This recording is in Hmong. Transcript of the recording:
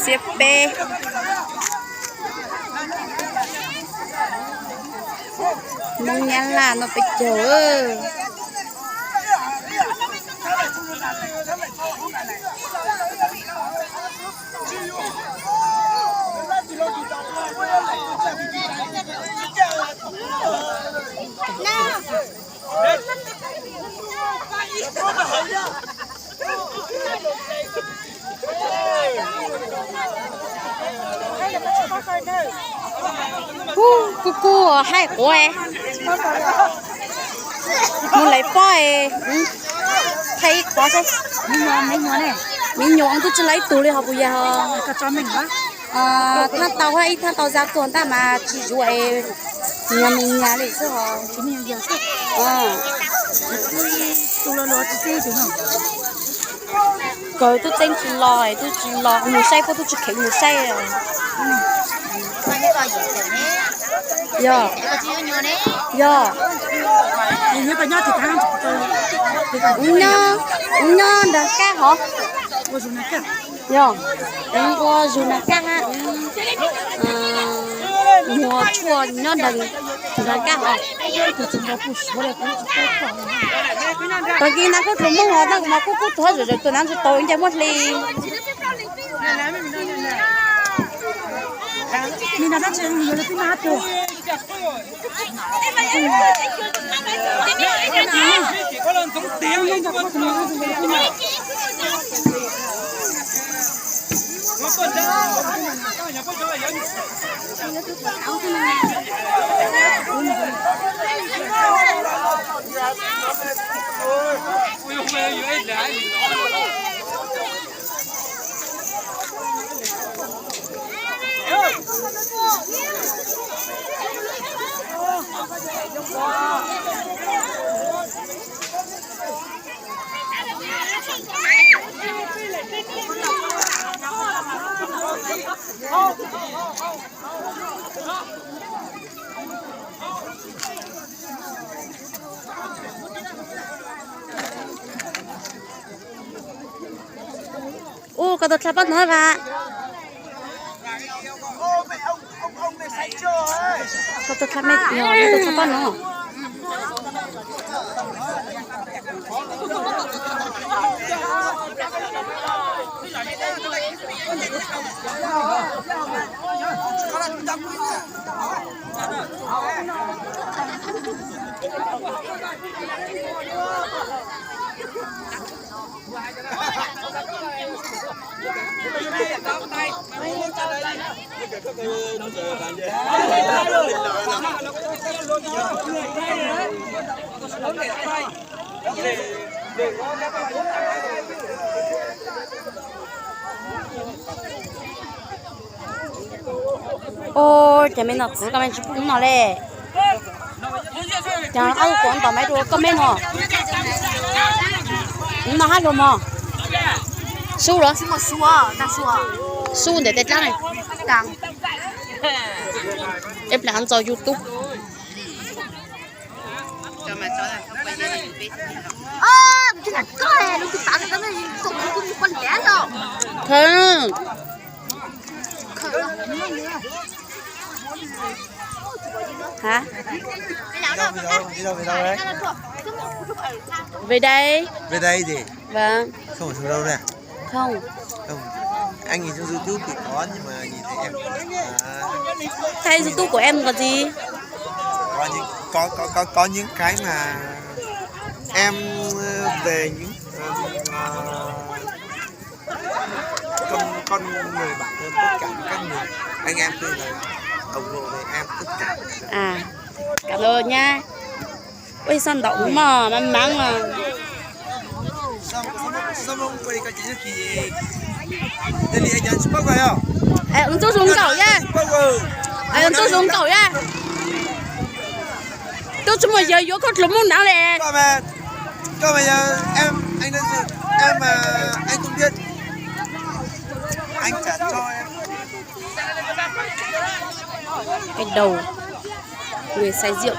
Xiab peb. Hmoob Nyab Laj no peb caug. Kuj kuj haib quav. Mus lawv pob, thaij ib qhov saib. Me nyuam twb tsis laib ib tug li ho puas yog? Thaj tau, ib thaj tau za tuag ntaj mas tsis zuav es nyuag me nyuam li xwb ho. Kaw twb txeeb tsis los, twb tsis los mus saib, puab twb tsis kheev mus saib. Yog, yog. Kuv nyob nram kab hov. Yog, kuv ua zug nram kab hab. Muag tshuaj nyob nram kab hov. Tag kis nag koj tus Hmoob hov, nag kuv mas kuj kub tuag zom zaws, tus nab tsis tau ib nce muaj hli. Ua koj tus dlha poj ntxoog vas. Koj tus dlha me, koj tus dlha poj no. Ua cas me no txwv koj me tsis pub no le. Cas ob tug kuv ntaus maiv rau koj me no. No hab luag mog. Sub los? Sub ntev tes dlaab ne. Ib plag ntxo YouTube. Hả? Về đây. Về đây gì? Vâng. Không phải Sài Gòn đâu nè. Không. Không. Anh nhìn trong YouTube thì có nhưng mà nhìn thấy em. À. Thấy YouTube của em còn gì? Có những, có, có, có, có những cái mà em, ờ, về những, ờ, con, con người bản thân tất cả các người anh em tôi là ủng hộ về em tất cả. À, cảm ơn nha. Ui, sao đậu mò mà mắng à. Ê, ông Tú Dũng cậu nha. Ê, ông Tú Dũng cậu nha. Tôi chưa bao giờ vô có club môn nào nè. Con mà, con mà giờ em, anh nói thật, em mà anh không biết. Anh trả cho em. Cái đầu người say rượu.